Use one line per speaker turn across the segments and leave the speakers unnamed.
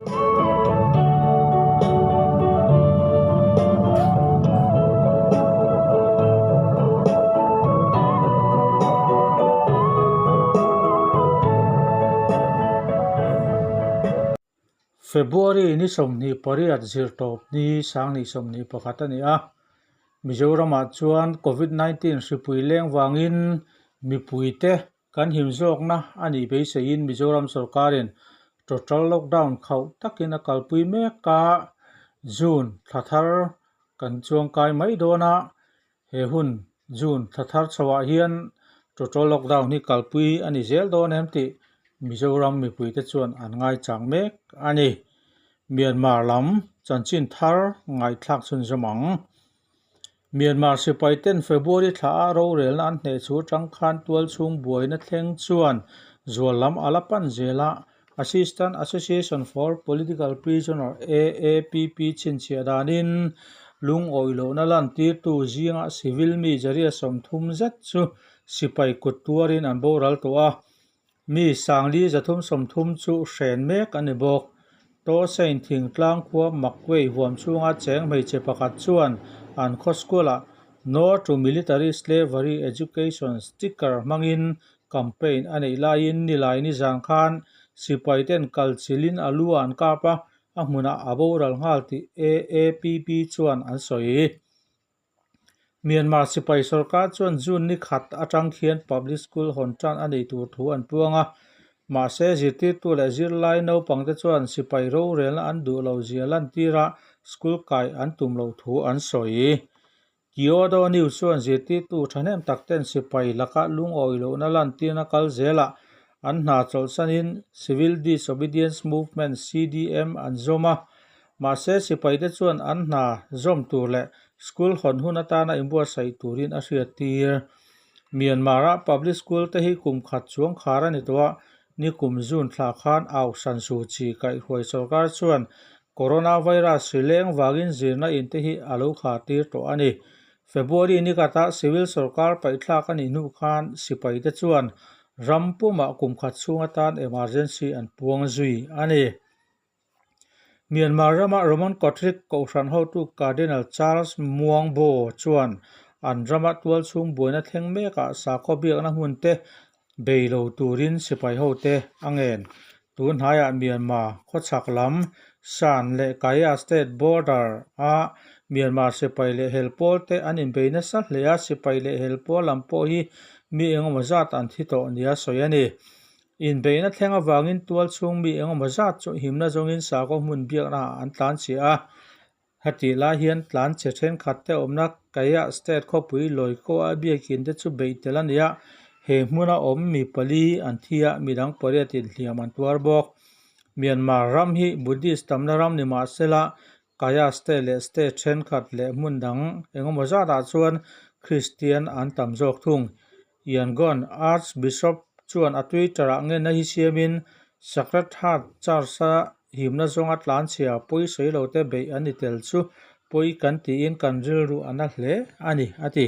February ni 28 zirtawp ni sanghnih 21 a ni a, Mizoramah chuan Covid 19 hripui leng vangin mipuite Kan him zawkna a nih beiseiin Mizoram sorkarin total lockdown khauh takin a kalpui mek a, June thla thar kan chuangkai mai dawn a, he hun June thla thar chhoah hian total lockdown hi kalpui a ni zel dawn em tih Mizoram mipuite chuan an ngaichang mek a ni. Myanmar lam chanchin thar ngaihthlak chhunzawm ang. Myanmar sipai ten February thla a rorelna an hneh chu tangkhan tual chhung buaina thleng chuan zual lam a la pan zel a, Assistant Association for Political Prisoner, AAPP, chhinchhiah danin lungawi lohna lantirtu zinga civil mi zaria 30 zet chu sipai kut tuarin an boral tawh a. Mi sangli 330 chu hren mek a ni bawk. Tawhsain thingtlang khua Makwei huam chhunga cheng hmeichhe pakhat chuan an khaw school-ah No to Military Slavery Education sticker hmangin campaign a neih laiin nilai nizan khan sipai ten kal chilhin a lu ah an kap a, a hmunah a boral nghal tih AAPP chuan an sawi. Myanmar sipai sorkar chuan June ni khat atang khian public school hawn tan a nei tur thu an puang a, mahse zirtirtu leh zirlai naupangte chuan sipai rorelna an duh lo zia lantir a school kai an tum loh thu an sawi. Kyodo News chuan zirtirtu thahnem tak ten sipai laka lungawi lohna lantirna kal zelah an hna chawlhsanin Civil Disobedience Movement, CDM, an zawm a, mahse sipaite chuan an hna zawm tur leh school hawn hun atana inbuatsaih turin a hriattir. Myanmar-a public school te hi kum khat chuang khar a ni tawh a, nikum June thla khan Aung San Suu Kyi kaihhruai sorkar chuan coronavirus hri leng vangin zirna in te hi a lo khartir tawh a ni. February ni kata civil sorkar paihthlak a nih hnu khan sipaite chuan ram pumah kum khat chhung atan emergency an puang zui a ni. Myanmar rama Roman Catholic Kohhran hotu Cardinal Charles Muangbo chuan an rama tualchhung buaina thleng mekah sakhaw biakna hmun te bei lo turin sipai hote a ngen. Tun hnaiah Myanmar khawchhak lam Shan leh Kaya state border a Myanmar sipai leh hel pawl te an inbei nasa hle a, sipai leh hel pawl lam pawh hi mi engemaw zat an thi tawh nia sawi a ni. Inbeihna thleng avangin tual chhung mi engemaw zat chu himna zawngin sakhaw hmun biakna ah an tlan chhe a. Hetih lai hian tlan chhe thenkhat te awmna Kaya state khawpui Lawikaw a biakin te chu beih tel a ni a, he hmuna awm mi pali an thi a, midang pariatin hliam an tuar bawk. Myanmar ram hi Buddhist tamna ram ni mah sela Kaya state leh state thenkhat leh hmun dang engemaw zatah chuan Kristian an tam zawk thung. Yangon Archbishop chuan a Twitter-ah ngenna hi siamin Sacred Heart Church-a himna zawnga tlanchhia pawi sawi lote beih an ni tel chu pawi kan tiin kan rilru a na hle a ni, a ti.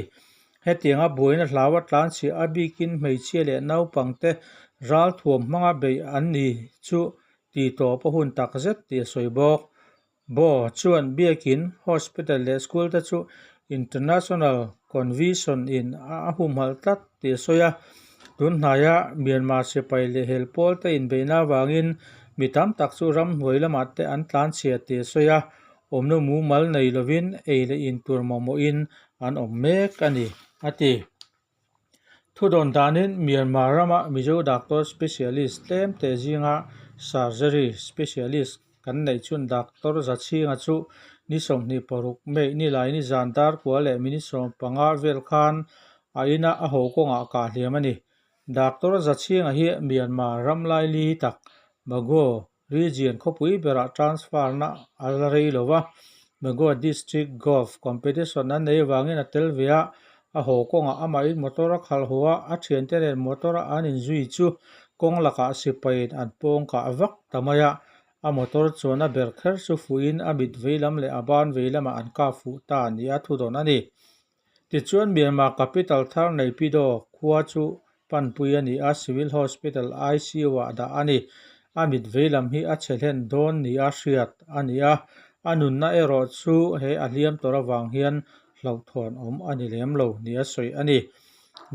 Hetianga buaina hlaua tlanchhia a bikin hmeichhia leh naupangte ralthuam hmanga beih an ni chu tih tawp a hun takzet tih a sawi bawk. Bo chuan biakin, hospital leh school te chu international convention in a humhalh tlat tih a sawi a. Tun hnaia Myanmar sipai leh hel pawl te inbeihna avangin mi tam tak chu ramhnuai lamah te an tlanchhia tih a sawi a, awmna mumal nei lovin ei leh in tur mamawhin an awm mek a ni, a ti. Thudawn danin Myanmar rama Mizo doctor specialist tlem te zinga surgery specialist kan neih chhun Doctor Zachhinga chu ni 26 May nilai ni zan dar kua leh minute 15 vel khan a ina a haw kawngah kah hliam a ni. Doctor Zachhinga hi Myanmar ram laili tak Bago Region khawpui berah transfer na a la rei lo va, Bago District Golf Competition an nei avangin a tel ve a, a haw kawngah amahin motor a khalh haw a, a thiante nen motor a an inzui chu kawng lakah sipaiin an pawng kah vak ta mai a, a motor chuan a ber kher chu fuhin a mit vei lam leh a ban vei lamah an kap fuh ta nia thudawn a ni. Tichuan Myanmar capital thar Naypyidaw khua chu panpui a ni a, Civil Hospital ICU ah dah a ni. A mit veilam hi a chhe hlen dawn nia hriat a ni a, a nunna erawh chu he a hliam tawrh avang hian hlauhthawn awm a ni lem lo nia sawi a ni.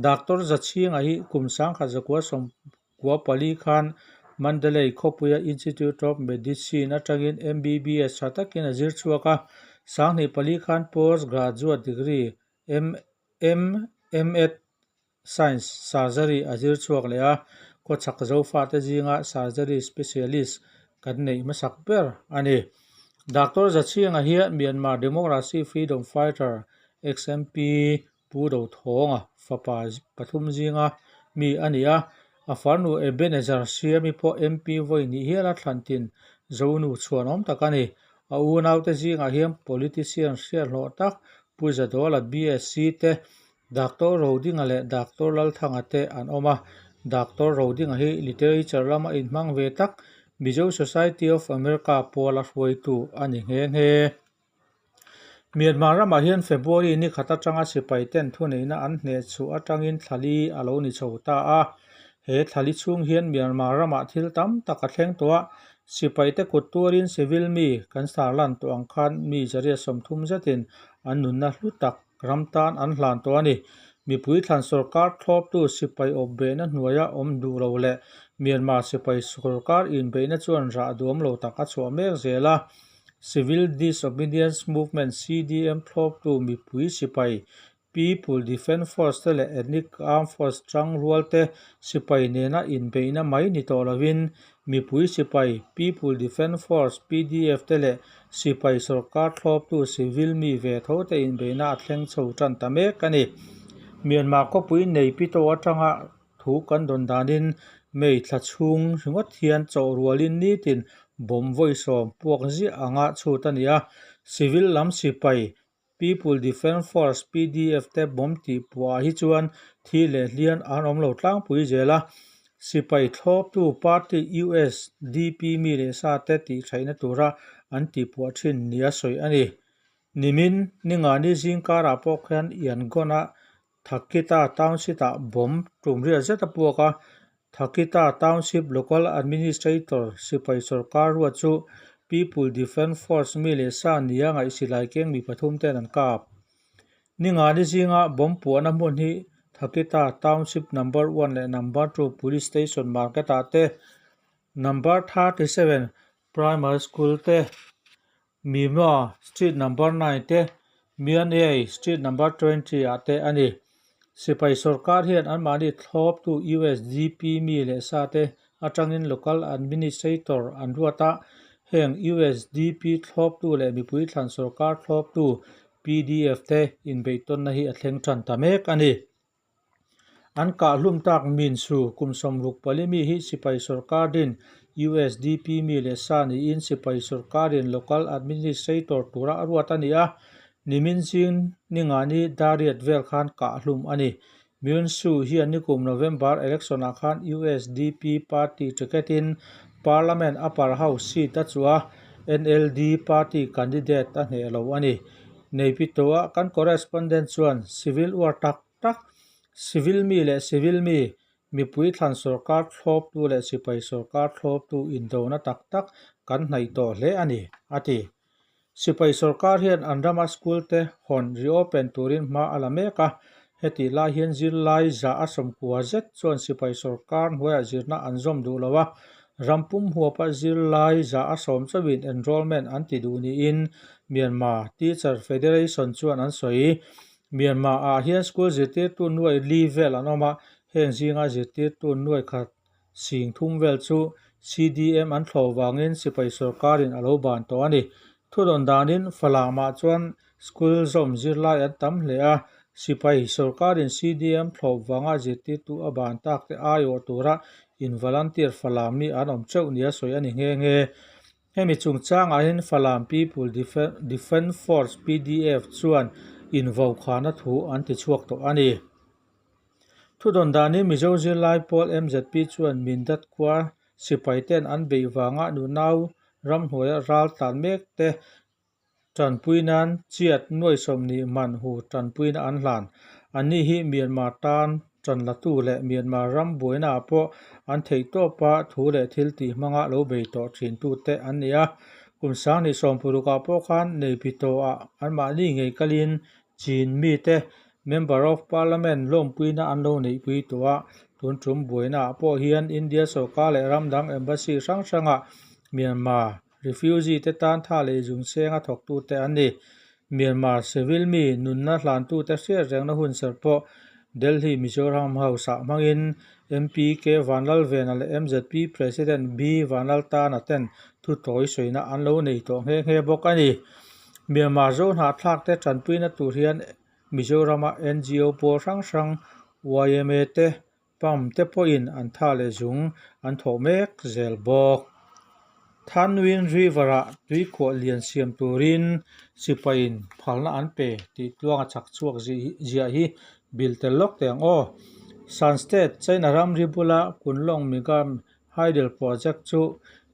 Doctor Zachhinga hi kum sangkhat zakua sawmkua pali khan Mandalay khawpuia Institute of Medicine atangin MBBS tha takin a zir chhuak a, sanghnih pali khan Post Graduate Degree M M.Ed. Science Surgery a zir chhuak leh a, khawchhak Zofate zinga Surgery Specialist kan neih hmasak ber a ni. Doctor Zachhianga hi Myanmar Democracy Freedom Fighter XMP Pu Dothawnga fapa pathum zinga mi a ni a, a farnu Ebenezer Siami pawh MP vawi hnih hiala thlantin Zonu chhuanawm tak a ni. A unaute zingah hian politician hriathlawh tak Pu Zadawla BSc te Doctor Rodinga leh Doctor Lalthanga te an awm a, Doctor Rodinga hi literature lama inhmang ve tak Mizo Society of America pawla hruaitu a ni nghe nghe. Myanmar ramah hian February ni khat atanga sipai ten thuneihna an hneh chhuah atangin thlali a lo ni chho ta a. He thlali chhung hian Myanmar ramah thil tam tak a thleng tawh a, sipaite kut tuarin civil mi kan sarlan tawh ang khan mi zariat 30 zetin an nunna hlu tak Ram tan an hlan tawh a ni. Mipui thlan sorkar thlawptu sipai awp beihna hnuaia awm duh lo leh Myanmar sipai sorkar inbeihna chuan rah duam lo tak a chhuah mek zel a. Civil Disobedience Movement, CDM, thlawptu mipui sipai, People Defence Force te leh Ethnic Armed Force tangrual te sipai nena inbeihna mai ni tawh lovin Mipui sipai, People Defence Force, PDF, te leh sipai sorkar thlawptu civil mi ve tho te inbeihna a thleng chho tan ta mek a ni. Myanmar khawpui nei pito atanga thu kan dawn danin May thla chhung ringawt hian chawh rualin nitin bomb vawi sawm puak ziah anga chhut a ni a, civil lam sipai, People Defence Force, PDF, te bomb tih puahah hi chuan thi leh hlian an awm lo tlangpui zel a, sipai thlawptu party usdp mi leh sa te tihtheihna tura an tihpuah thin nia sawi a ni. Nimin Ningani zingkarah pawh khian Yangon-a Thakita Township-ah bomb tumriat zet a puak a, Thakita Township Local Administrator sipai sorkar ruat chu People Defence Force mi leh sa nia ngaih silai keng mi pathum ten an kap. Ningani zinga bomb puahna hmun hi Thakita Township Number One leh Number Two Police Station Market-ah te, Number 37 Primary School te, Mima Street Number 9 te, Mianei Street Number 20 ah te a ni. Sipai sorkar hian anmahni thlawptu usdp mi leh sa te atangin Local Administrator an ruat a, heng usdp thlawptu leh mipui thlan sorkar thlawptu pdf te inbeihtawnna hi a thleng tan ta mek a ni. An kah hlum tak Min Su, kum 64 mi hi sipai sorkar din usdp mi leh sa niin sipai sorkarin local administrator tura a ruat a ni a, nimin zing ningani dariat vel khan kah hlum a ni. Myun Su hian nikum November election ah khan usdp party ticket-in Parliament upper house seat a chuh a, NLD party candidate a hneh lo a ni. Neipitoa kan correspondent chuan civil war tak tak, civil mi leh civil mi, mipui thlan sorkar thlawptu leh sipai sorkar thlawptu indona tak tak kan hnaih tawh hle a ni, a ti. Sipai sorkar hian an rama school te hawn reopen turin hma a la mek a, hetih lai hian zirlai zah a 90 zet chuan sipai sorkar hnuaiah zirna an zawm duh lo a, ram pum huapa zirlai zah a sawm chauhin enrollment an ti duh niin Myanmar Teacher Federation chuan an sawi. Myanmar ah hian school zirtirtu nuai li vel an awm a, heng zinga zirtirtu nuai khat sing thum vel chu CDM an thlawh vangin sipai sorkarin a lo ban tawh a ni. Thudawn danin Falamah chuan school zawm zirlai an tam hle a, sipai sorkarin CDM thlawh vanga zirtirtu a ban tak te aiawh tura in volunteer Falam mi an awm teuh nia sawi a ni nghe nghe. Hemi chungchangah hian Falam People Defence Force, PDF, chuan invokhana thu an ti chhuak tawh a ni. Thudawn danin Mizo zirlai pawl MZP chuan Mindat khua sipai ten an beih vanga nunau ramhnuaia ral tlan mek te tanpui nan chiat nuai 20 man hu tanpuina an hlan. Anni hi Myanmar tan Ṭan latu leh Myanmar ram buainaah pawh an theihtawpa thu leh thil tih hmanga lo bei tawh ṭhintute an ni a. Kum 2016ah pawh khan Naypyitaw-ah anmahni ngei kalin Chin mite Member of Parliament lawmpuina an lo neihpui tawh a. Tun ṭum buainaah pawh hian India sorkar leh ram dang embassy hrang hrangah Myanmar refugee te tan tha leh zungsenga thawktute an ni. Myanmar civil mi nunna hlantute hriat rengna hun serh pawh Delhi Mizoram House-ah hmangin MP K Vanlalvena leh mzp President B Vanlaltana ten thutawi sawina an lo nei tawh nghe nghe bawk a ni. Myanmar zo hnahthlakte tanpuina tur hian Mizorama NGO pawl hrang hrang yma te Pump te pawhin an tha leh zung an thawh mek zel bawk. Thanwin River-ah tuikhuah lian siam turin sipaiin phalna an pe tih tluanga chak chhuak ziah hi bil tel lawk teh ang aw. Shan State, China ramri bula Kunlong Mega Hydel Project chu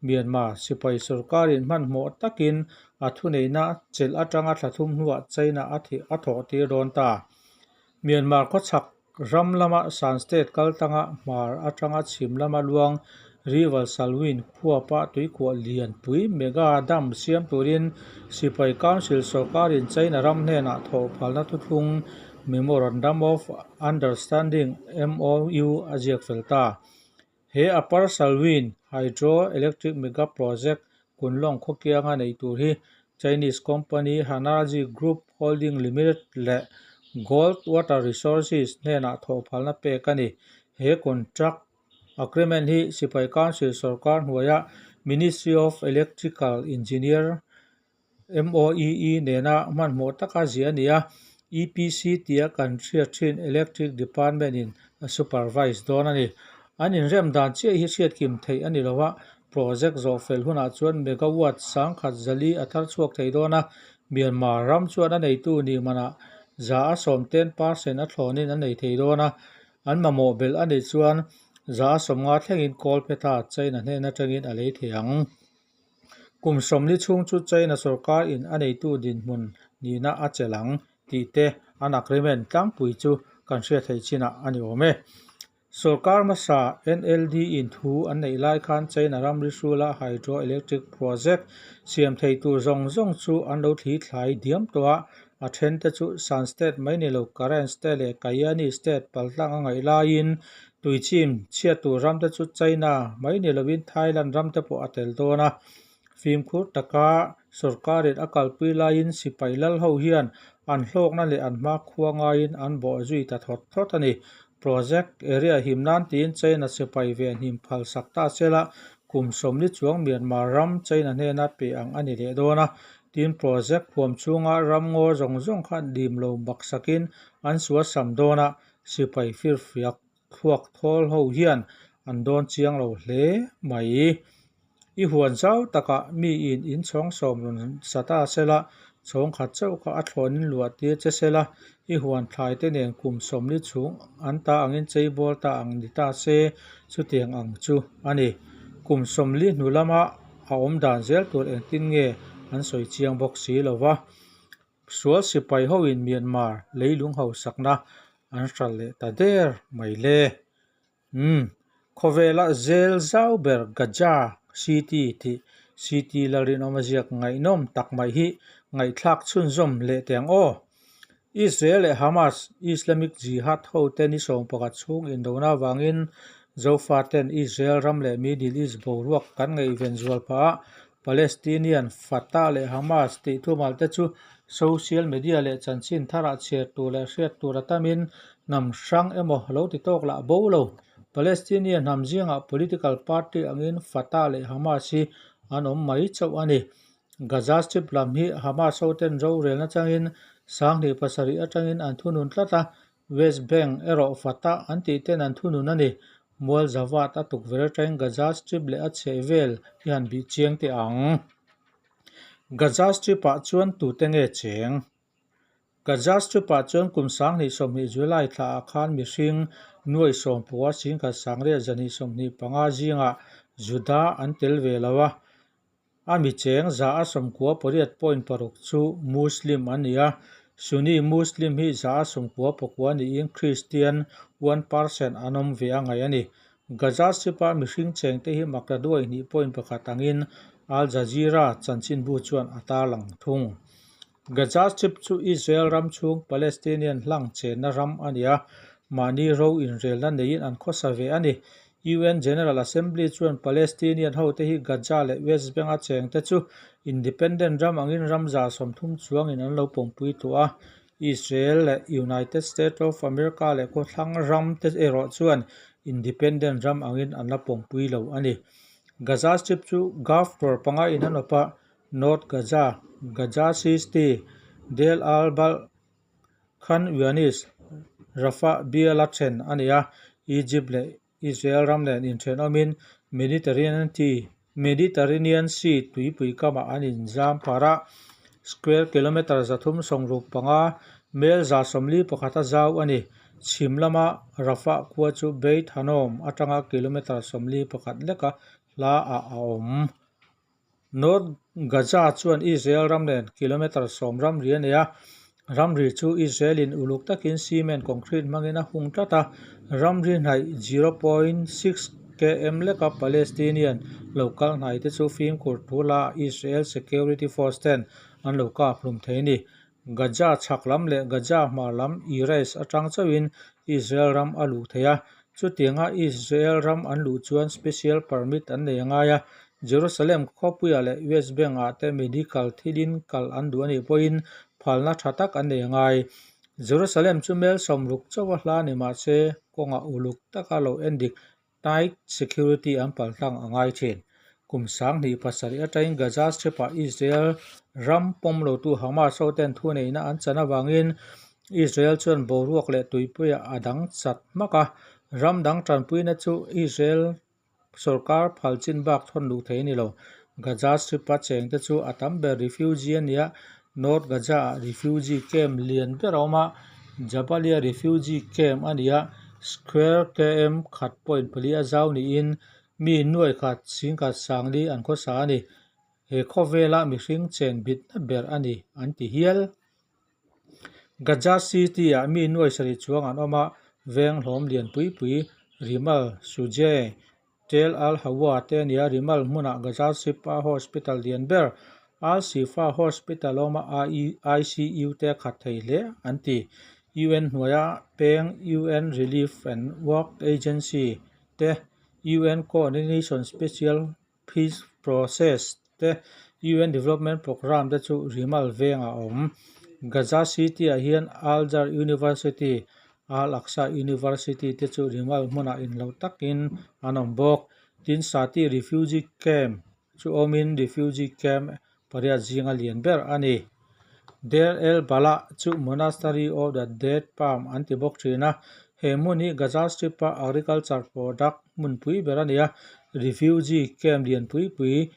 Myanmar sipai sorkarin hmanhmawh takin a thuneihna chelh atanga thla thum hnuah China a thawh tir dawn ta. Myanmar khawchhak ram lama Shan State kaltanga hmar atanga chhim lama luang River Salween khuapa tuikhuah lianpui Mega Dam siam turin Sipai Council sorkarin China ram hnenah thawh phalna thuthlung Memorandum of Understanding, MOU, a ziak fel ta. He Upper Salween Hydro Electric Mega Project Kunlong khawkianga nei tur hi Chinese company Hanergy Group Holding Limited leh Gold Water Resources hnenah thawhphalna pek a ni. He contract agreement hi Sipai Council sorkar hnuaia Ministry of Electrical Engineer, MOEE, nena hmanhmawh taka ziah a ni a, EPC tia kan hriat thin Electric Department in a supervise dawn a ni. An inrem dan chiah hi hriatkim theih a ni lo a, Project zawh fel hunah chuan megawatt 1040 a thar chhuak thei dawn a, Myanmar ram chuan a neitu nih manah 10% percent a thlawnin an nei thei dawn a, an mamawh belh a nih chuan 50% thlengin Kawlphetha China hnen atangin a lei thei ang. Kum 40 chhung chu China sorkar in a neitu dinhmun nihna a chelh ang tih te an agreement tlangpui chu kan hriat theih chinah a ni awm e. Sorkar hmasa NLD in thu an neih lai khan China ramri hrula hydro electric project siam thei tur zawng zawng chu an lo thli thlai diam tawh a, a then te chu Shan State mai ni lo Karen State leh Kayiani State paltlang a ngaih laiin tuichim chhiat tur ram te chu China mai ni lovin Thailand ram te pawh a tel dawn a. Fimkhur taka sorkarin a kalpui laiin sipai lal ho hian an hlawkna leh an hmakhua ngaiin an bawh zui ta thawt thawt a ni. Project area him nan tiin China sipai ve hnim phal sak ta sela kum 40 chuang Myanmar ram China hnena pe ang a ni leh dawn a. Tin, project huam chhunga ram ngaw zawng zawng kha dim lo bak sakin an suasam dawn a, sipai firfiak Thluak thawl ho hian an dawn chiang lo hle mai. I huan zau takah mi in inchhawng sawm rawn sa ta sela, chhawng khat chauh kha a thlawnin luah tir che sela, i huan thlai te nen kum 40 chhung an ta angin cheibawl ta ang ni ta se, chutiang ang chu a ni. Kum 40 hnu lama a awm dan zel tur engtin nge an sawi chiang bawk si lo va. Sual sipai hoin Myanmar leilung hausakna an hral leh ta der mai le. Umm, khawvela zel zau ber Gaza City tih City Lalrinawma ziak ngaihnawm tak mai hi ngaihthlak chhunzawm leh teh ang aw. Israel leh Hamas, Islamic Jihad hote ni 11 chhung indona avangin Zofaten Israel ram leh Middle East boruak kan ngaihven zual phah a, Palestinian Fatah leh Hamas tih thumal te chu social media leh chanchin tharah chhiar tur leh hriat tur a tamin hnam hrang emaw lo ti tawk lah bo lo. Palestinian hnam zingah political party angin Fatah leh Hamas hi an awm mai chauh a ni. Gaza Strip lam hi Hamas hoten rorelna changin 2007 atangin an thunun tlat a, West Bank erawh Fatah an tih ten an thunun a ni. Mual Zawat a tukverh atangin Gaza Strip leh a chheh vel hi han bih chiang teh ang. Gaza Strip-ah chuan tute nge cheng? Gaza Strip-ah chuan kum 2020 July thlaah khan mihring nuai sawmpua singkhat sangriat zahnih 25 zingah Juda an tel ve lo a. A mi cheng 98.6% chu Muslim an ni a. Sunni Muslim hi 90% niin Kristian 1% an awm ve a ngaih a ni. Gaza Strip-a mihring chengte hi maktaduai hnih point pakhat angin Al Jazeera chanchinbu chuan a tarlang thung. Gaza Strip chu Israel ram chhung Palestinian hlang chenna ram a ni a, mahni ro inrelna neiin an khawsa ve a ni. UN General Assembly chuan Palestinian hote hi Gaza leh West Bank-a chengte chu independent ram angin ram 30 chuangin an lo pawmpui tawh a. Israel leh United States of America leh khawthlang ram te erawh chuan independent ram angin an la pawmpui lo a ni. Gaza Strip chu Gulf dawr panga in an awp a, North Gaza, Gaza City, Deir al-Balah, Khan Younis, Rafah biala then a ni a, Egypt leh Israel ram nen inthenawmin Mediterranean Sea tuipui kamah an inzam phar a, square kilometre 365, mel 141 a zau a ni. Chhim lama Rafah khua chu Beit Hanoum atanga kilometre 41 leka hlaah a awm. North Gaza chuan Israel ram nen kilometre 10 ramri a nei a, ramri chu Israel-in uluk takin cement concrete hmangin a hung tlat a, ramri hnaih 0.6 km leka Palestinian lo kal hnai te chu fimkhur thu hla Israel Security Force ten an lo kap hlum thei a ni. Gaza chhak lam leh Gaza hmar lam Erez atang chauhin Israel ram a luh thei a, chutianga Israel ram an luh chuan special permit an nei a ngai a, Jerusalem khawpuiah leh West Bank ah te medical thilin kal an duh a nih pawhin phalna tha tak an nei a ngai. Jerusalem chu mel 60 chauh a hla ni mahse kawngah uluk taka lo endik Tight security an paltlang a ngai thin. Kum 2007 atangin Gaza Strip-ah Israel ram pawm lotu Hamas hoten thuneihna an chan avangin Israel chuan boruak leh tuipuiah a dang chat hmak a, ram dang tanpuina chu Israel sorkar phal chin bak thawn luh thei a ni lo. Gaza Strip-a chengte chu a tam ber refugee a ni a, North Gaza-ah refugee camp lian ber a awm a, Jabalia refugee camp a ni a, square km 1.4 a zau niin mi nuai khat singkhat sangli an khawsa a ni. He khawvela mihring chen bitna ber a ni an ti hial. Gaza City-ah mi nuai sarih chuang an awm a, veng hlawm lian pui pui Rimal, Sujay, Tel Al-Hawa te a ni a, Rimal hmunah Gaza Strip-a hospital lian ber Al-Shifa Hospital awma ICU te a khat thei hle an ti. UN hnuaia peng UN Relief and Work Agency te, UN Coordination Special Peace Process te, UN Development Programme te chu Rimal vengah a awm. Gaza City-ah hian Al-Azhar University, Al-Aqsa University te chu Rimal hmunah inhlo takin an awm bawk. Tin, Sati Refugee Camp chu awmin refugee camp pariat zinga lian ber a ni. Deir el-Balah chu Monastery of the Date Palm an ti bawk thin a, he hmun hi Gaza Strip-a agriculture product hmunpui ber a ni a, refugee camp lianpui pui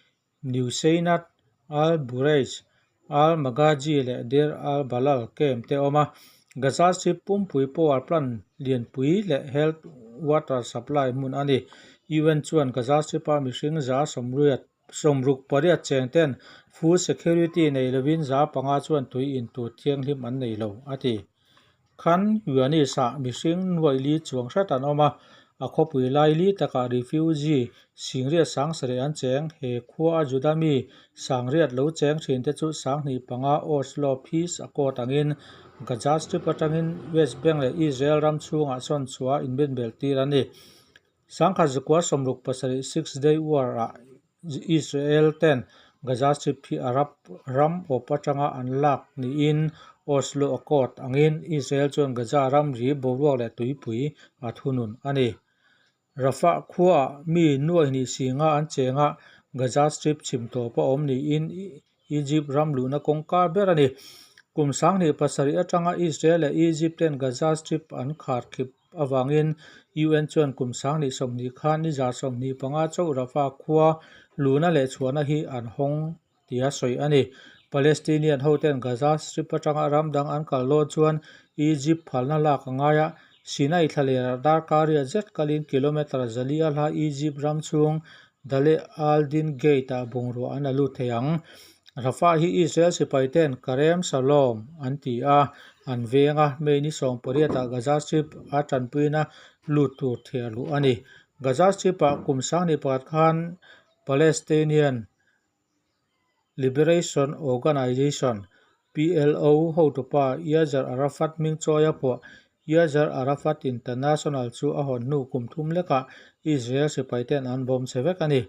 Nuseirat, Al-Bureij, Al-Maghazi leh Deir al-Balah camp te a awm a. Gaza Strip pumpui power plant lianpui leh health water supply hmun a ni. UN chuan Gaza Strip-a mihring 68% cheng ten food security nei lovin 5% chuan tui in tur thianghlim an nei lo, a ti. Khan Younis-ah mihring nuaih li chuang hret an awm a, a khawpui lai li takah refugee 8,700 an cheng. He khua a Juda mi 8,000 lo cheng thin te chu 2005 Oslo Peace Accord angin Gaza Strip atangin West Bank leh Israel ram chhungah sawn chhuah inbenbel tir a ni. 1967 Six Day War-ah Israel ten Gaza Strip hi Arab ram awp atanga an lak niin Oslo Accord angin Israel chuan Gaza ramri boruak leh tuipui a thunun a ni. Rafah khuaah mi nuai hnih singa an cheng a, Gaza Strip chhim tawp a awm niin Egypt ram luhna kawngka ber a ni. Kum 2007 atanga Israel leh Egypt ten Gaza Strip an kharkhip avangin UN chuan kum 2020 khan ni 25 chauh Rafah khua luhna leh chhuahna hi an hawng tia sawi a ni. Palestinian hoten Gaza Strip atanga ram dang an kal dawn chuan Egypt phalna lak a ngai a, Sinai thlalerah darkar riat zet kalin kilometre 400 a hla Egypt ram chhung Dale Al-Din Gate-ah bungrua an la lut thei ang. Rafah hi Israel sipaiten Karem Shalom an ti a, an veng a, May ni 18 ah Gaza Strip a tanpuina lut tur thiah luh a ni. Gaza Strip ah kum 2001 khan Palestinian Liberation Organization, PLO, hotupa Yasser Arafat hming chawia pawh Yasser Arafat International chu a hawn hnu kum thum lekah Israel sipaiten an bawm che vek a ni.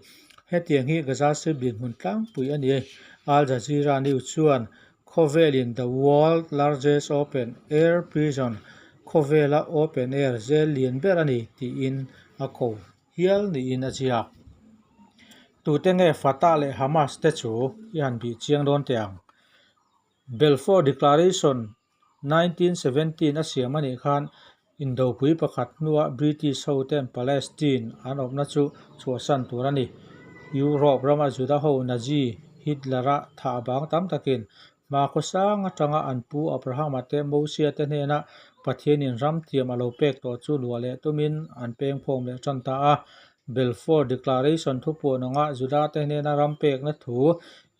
Hetiang hi Gaza Strip dinhmun tlangpui a ni. Al Jazeera News chuan khawvelin The World Largest Open Air Prison, khawvela open air zel lian ber a ni tiin a ko hial niin a ziak. Tute nge Fatah leh Hamas te chu i han bih chiang dawn teh ang. Balfour Declaration 1917 a siam a nih khan indopui pakhat hnua British hoten Palestine an awmna chu chhuahsan tur a ni. Europe rama Juda ho Nazi Hitler-a thah bang tam takin Hmakhua sang atanga an pu Abrahama te Mosia te hnena Pathianin ram tiam a lo pek tawh chu luah leh tumin an peng phawm leh tan ta a. Balfour Declaration thupuan anga Juda te hnena ram pekna thu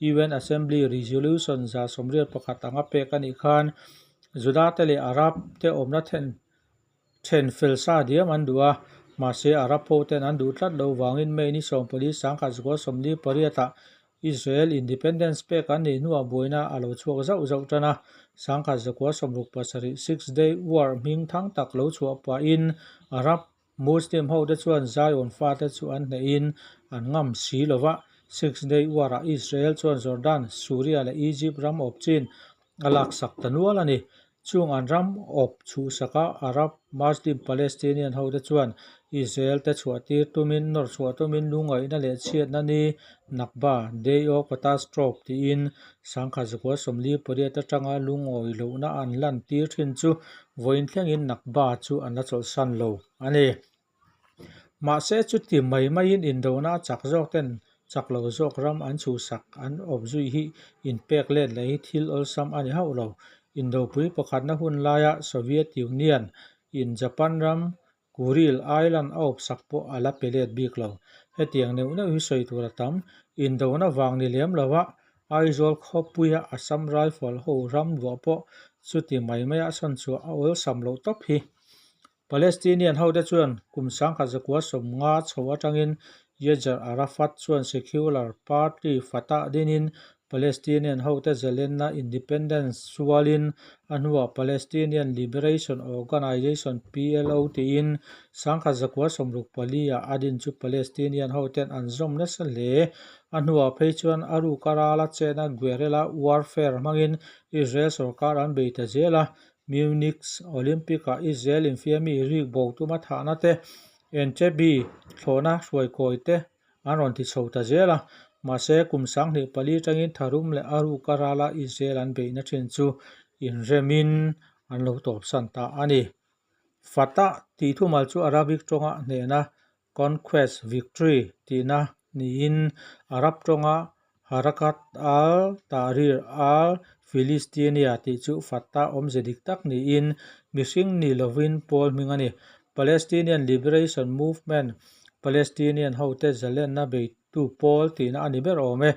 UN Assembly Resolution 181 anga pek a nih khan Juda te leh Arab te awmna then Then fel sa diam an duh a, mahse Arab ho ten an duh tlat lo vangin May ni 14 1948 ah Israel Independence pek an nih hnuah buaina a lo chhuak zauh zauh tan a, 1967 Six Day War hming thang tak lo chhuah pahin Arab Muslim ho te chuan Zion fate chu an hnehin an ngam si lo va, Six Day War ah Israel chuan Jordan, Suria leh Egypt ram awp chin a laksak ta nual a ni. Chung an ram awp chhuhsaka Arab Muslim Palestinian hote chuan Israel te chhuahtir tumin nawr chhuah tumin lungngaihna leh chhiatna ni Nakba, Day of Catastrophe, tiin 1948 atanga lungawi lohna an lantir thin chu vawiin thlengin Nakba chu an la chawlhsan lo a ni. Mahse chuti mai maiin indona a chak zawk ten chak lo zawk ram an chhuhsak an awp zui hi inpek let leh hi thil awlsam a ni hauh lo. Indopui pakhatna hun laia Soviet Union in Japan ram Kuril Island a awpsak pawh a la pe let bik lo. Hetiang neuh neuh hi sawi tur a tam. Indona vang ni lem lova Aizawl khawpuia Assam Rifle ho ram luah pawh chuti mai maia sawn chhuah a awlsam loh tawp hi. Palestinian hote chuan kum 1950 chho atangin Yasser Arafat chuan secular party Fatah dinin Palestinian hote zalenna independence sualin a hnuah Palestinian Liberation Organization, PLO, tiin 1964 ah a din chu Palestinian hoten an zawm nasa hle. A hnuah phei chuan a ruka rala chetna guerrilla warfare hmangin Israel sorkar an bei ta zel a. Munich Olympic-ah Israel infiami rik bo tuma thahna te, Entebbe thlawhna hruaikawi te an rawn ti chho ta zel a. Mahse, kum 24 atangin tharum leh a ruka rala Israel an beihna thin chu inremin an lo tawpsan ta a ni. Fatah tih thumal chu Arabic tawnga hnehna Conquest, Victory, tihna niin Arab tawnga Harakat al-Tahrir al-Filistiniya tih chu Fatah awmze dik tak niin mihring ni lovin pawl hming a ni. Palestinian Liberation Movement, Palestinian hote zalenna beitu pawl tihna a ni ber awm e.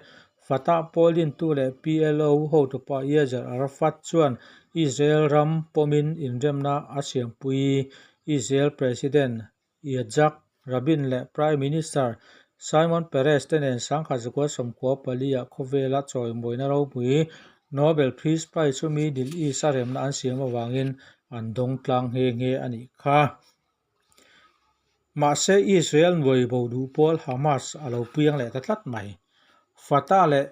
Fatah pawl dintu leh PLO hotupa Yasser Arafat chuan Israel ram pawmin inremna a siampui. Israel President Yitzhak Rabin leh Prime Minister Shimon Peres te nen 1994 ah khawvela chawimawina ropui Nobel Peace Prize chu Middle East a remna an siam avangin an dawng tlang nghe nghe a nih kha. Mahse Israel nuai bo duh pawl Hamas a lo piang leh ta tlat mai. Fatah leh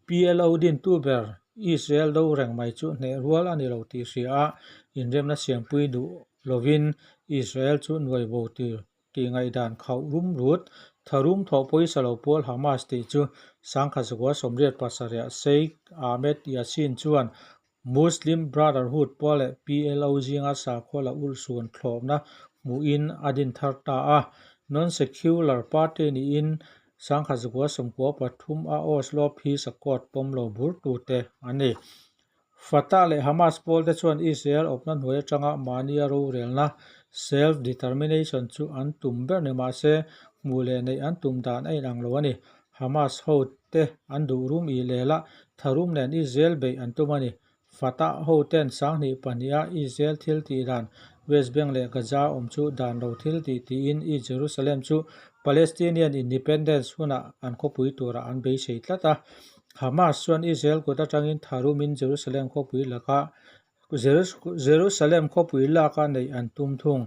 PLO dintu ber Israel do reng mai chu hneh rual a ni lo tih hria a, inremna siampui duh lovin Israel chu nuai bo tir tih ngaihdan khauh rum rut tharum thawh pawisa lo pawl Hamas tih chu 1987 Sheikh Ahmed Yassin chuan Muslim Brotherhood pawl leh PLO zinga sakhua la ulhsun thlawpna hmuhin a din thar ta a. Non-secular party niin 1993 a Oslo Peace Accord pawm lo bur tute an ni. Fatah leh Hamas pawl te chuan Israel awpna hnuai atanga mahnia rorelna, self-determination, chu an tum ber ni mah se hmuh leh neih an tum dan a inang lo a ni. Hamas ho te an duh rum ih lel a. Tharum nen Israel beih an tum a ni. Fatah hoten sanghnih pahniha Israel thil tih dan West Bank leh Gaza awm chu dan lo thil tih tiin East Jerusalem chu Palestinian independence hunah an khawpui turah an beisei tlat a. Hamas chuan Israel kut atangin tharumin Jerusalem khawpui laka Jerusalem khawpui laka neih an tum thung.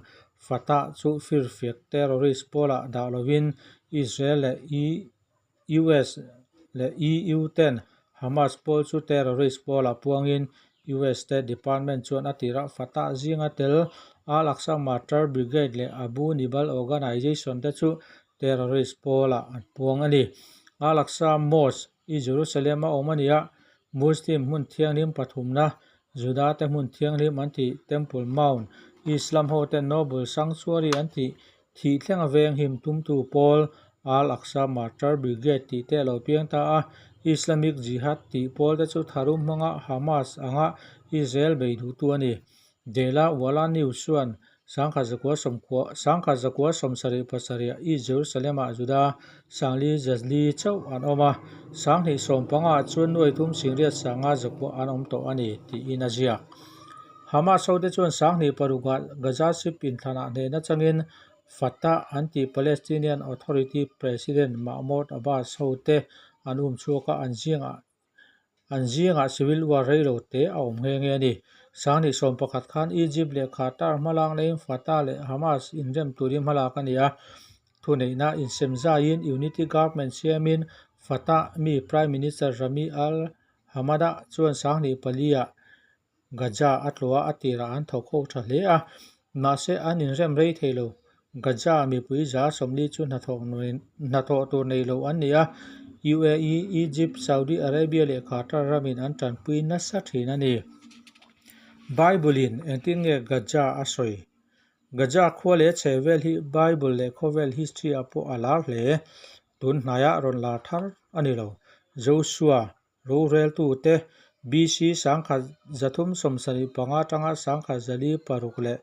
Fatah chu firfiak terrorist pawlah dah lovin Israel leh US leh EU ten Hamas pawl chu terrorist pawlah puangin US State Department chuan a tirah Fatah zinga tel Al-Aqsa Martyr Brigade leh Abu Nibal Organization te chu terrorist pawlah an puang a ni. Al-Aqsa Mosque i Jerusalem a awm a ni a, Muslim hmun thianghlim pathumna, Juda te hmun thianghlim an tih Temple Mount, Islam hoten Noble Sanctuary an tih Thih thlenga veng him tumtu pawl Al-Aqsa Martyr Brigade tih te a lo piang ta a, Islamic Jihad tih pawl te chu tharum hmanga Hamas anga Israel bei duhtu a ni. Dela Walla News chuan 1997 ah East Jerusalem-ah Juda Sangli Zazli chauh an awm a, 2015 ah chuan nuai thum singriat sanga zakua an awm tawh a ni tiin a ziak. Hamas hote chuan 2006 ah Gaza Strip inthlanah hnehna changin Fatah an tih Palestinian Authority President Mahmoud Abbas hote an um chhuak a, an zingah an zingah civil war rei lo te a awm nghe nghe a ni. 2011 khan Egypt leh Qatar hmalak neiin Fatah leh Hamas inrem turin hmalak a ni a, thuneihna insem zaiin Unity Government siamin Fatah mi Prime Minister Rami al-Hamada chuan 2004 ah Gaza a tlawh a, a tirah an thawk ho tha hle a, mahse an inrem rei thei lo. Gaza mipui 40 chu hnathawh tur nei lo an ni a, UAE, Egypt, Saudi Arabia leh Qatar ramin an tanpui nasa thin a ni. Bible-in engtin nge Gaza a sawi? Gaza khua leh chhehvel hi Bible leh khawvel history-ah pawh a lar hle. Tun hnaiah rawn lar thar a ni lo. Joshua Roreltute BC 1375 atanga 1406 leh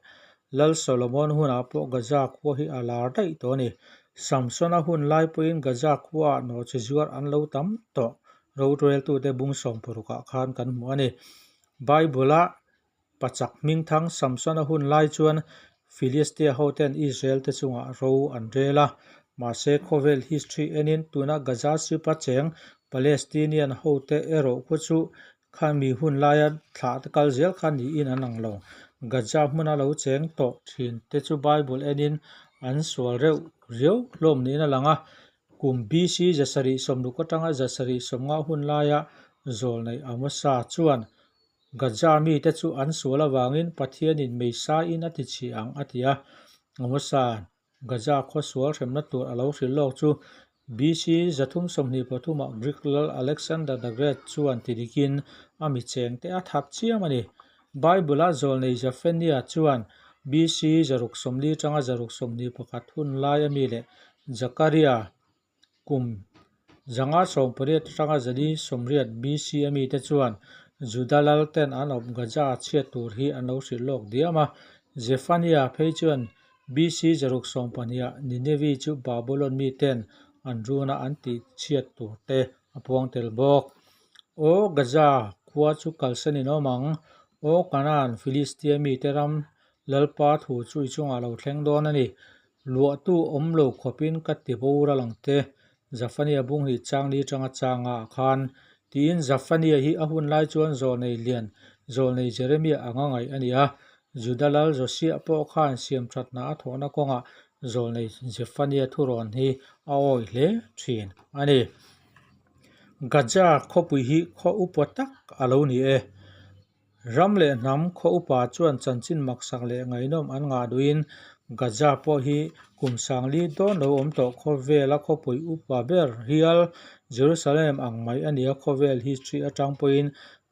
Lal Solomon hunah pawh Gaza khua hi a lar daih tawh a ni. Samsona hun lai pawhin Gaza khuaah nawhchi zuar an lo tam tawh. Roreltute bung sawmparukah khan kan hmu a ni. Bible-a Pachak hmingthang Samsona hun lai chuan Philistia hoten Israel te chungah ro an rel a. Mahse khawvel history enin tuna Gaza Strip-a cheng Palestinian hote erawh khu chu khami hun laia thlah te kal zel kha niin an ang lo. Gaza hmuna lo cheng tawh thin te chu Bible enin an sual reuh riau hlawm niin a lang a. Kum BC 760 atanga 750 hun laia zawlneih Amosa chuan Gaza mite chu an sual avangin Pathianin Meisaiin a ti chhi ang, a ti a. Amosa, Gaza khaw sual hremna tur a lo hrilh lawk chu BC 323 ah Greek lal Alexander the Great chuan ti dikin a mi chengte a thap chiam a ni. Bible-a zawlnei Zephaniah chuan BC 640 atanga 621 hun lai a mi leh Zakaria, Kum 518 atanga 480 BC a mite chuan Juda lal ten an awp Gaza a chhiat tur hi an lo hrilh lawk diam a. Zephaniah phei chuan BC 612 ah Nineveh chu Babylon miten an runa an tih chhiat tur te a puang tel bawk. Aw Gaza khua chu kalsan in awm ang, aw Canaan, Philistia mite ram Lalpa thu chu i chungah lo thleng dawn a ni. Luahtu awm lo khawpin ka ti boral ang te, Zafania bung hi changli atanga changa ah khan, tiin Zafania hi a hun lai chuan zawlnei lian, zawlnei Jeremia anga ngaih a ni a. Juda lal Josiah pawh khan siamthatna a thawhna kawngah zawlnei Zefania thurawn hi a awi hle thin a ni. Gaza khawpui hi khaw upa tak a lo ni e. Ram leh hnam khaw upa chuan chanchin maksak leh ngaihnawm an ngah duhin Gaza pawh hi kum sangli dawn lo awm tawh khawvela khawpui upa ber hial Jerusalem ang mai a nia khawvel history atang pawhin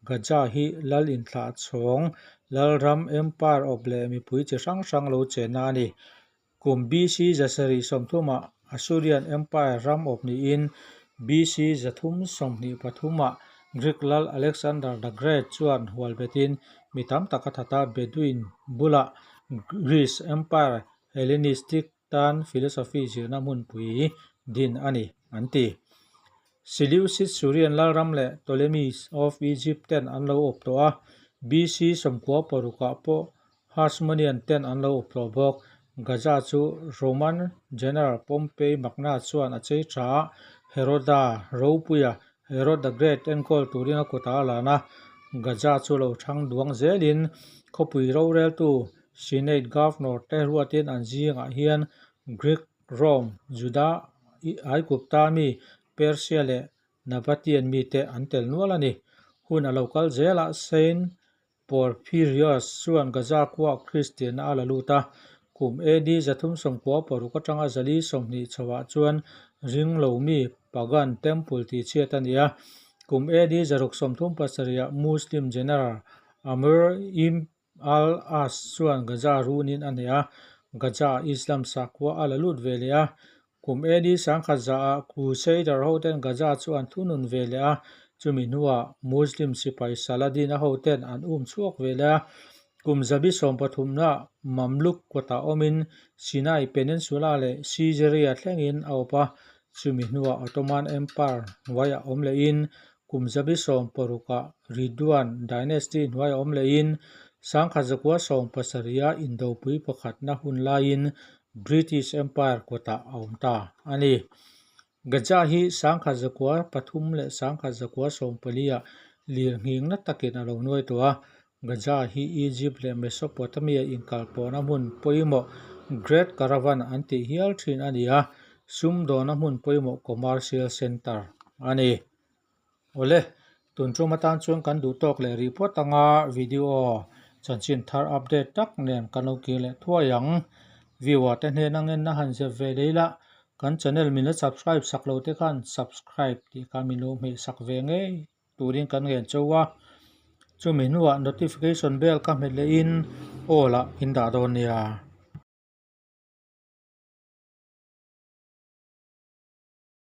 Gaza hi lal inthlah chhawng lalram empire awp leh mipui chi hrang hrang lo chenna a ni. Kum BC 730 ah Assyrian Empire ram awp niin BC 323 ah Greek lal Alexander the Great chuan hual betin mi tam tak a that a, Bedouin bulah Greece Empire Hellenistic tan philosophy zirna hmunpui din a ni, an ti. Seleucid Syrian lalram leh Ptolemies of Egypt ten an lo awp tawh a, BC 96 ah pawh Hasmonean ten an lo awp tawh bawk. Gaza chu Roman General Pompey Magna chuan a chei tha a, Heroda ropuia Herod the Great enkawl turin a kutah a lan a, Gaza chu lo thang duang zelin khawpui roreltu Senate Governor te ruatin an zingah hian Greek, Rome, Juda, Aigupta mi, Persia leh Nabataean mite an tel nual a ni. Hun a lo kal zel a, Saint Porphyrios chuan Gaza khuaah Kristianna a la lut a, kum AD 396 atanga 420 chhoah chuan ringlomi pagan temple tihchhiat a ni a. Kum AD 637 ah Muslim General Amr ibn al-As chuan Gaza runin a hneh a, Gaza-ah Islam sakhua a la lut ve leh a. Kum AD 1000 ah Crusader hoten Gaza chu an thunun ve leh a, chumi hnuah Muslim sipai Saladin-a hoten an um chhuak ve leh a. Kum zabi sawmpathumnaah Mamluk kawtah awmin Sinai Peninsula leh Caesarea thlengin a awp a, chumi hnuah Ottoman Empire hnuaiah awm lehin kum zabi sawmparukah Ridwan Dynasty hnuaiah awm lehin 1917 a indopui pakhatna hun laiin British Empire kawtah a awm ta a ni. Gaza hi 1903 leh 1914 ah lirnghing na takin a lo nuai tawh a. Gaza hi Egypt leh Mesopotamia inkalpawhna hmun pawimawh Great Caravan an tih hial thin a ni a, sumdawna hmun pawimawh commercial centre a ni. Awle, tun tum atan chuan kan duh tawk leh rih phawt anga video chanchin thar update tak nen kan lo kir leh thuai ang. Viewer te hnen angin a han zep ve leh ila, kan channel min la subscribe sak lo te khan subscribe tih kha min lo hmeh sak ve ngei turin kan ngen chauh a. Chumi hnuah notification bell ka hmet lehin all ah in dah dawn nia.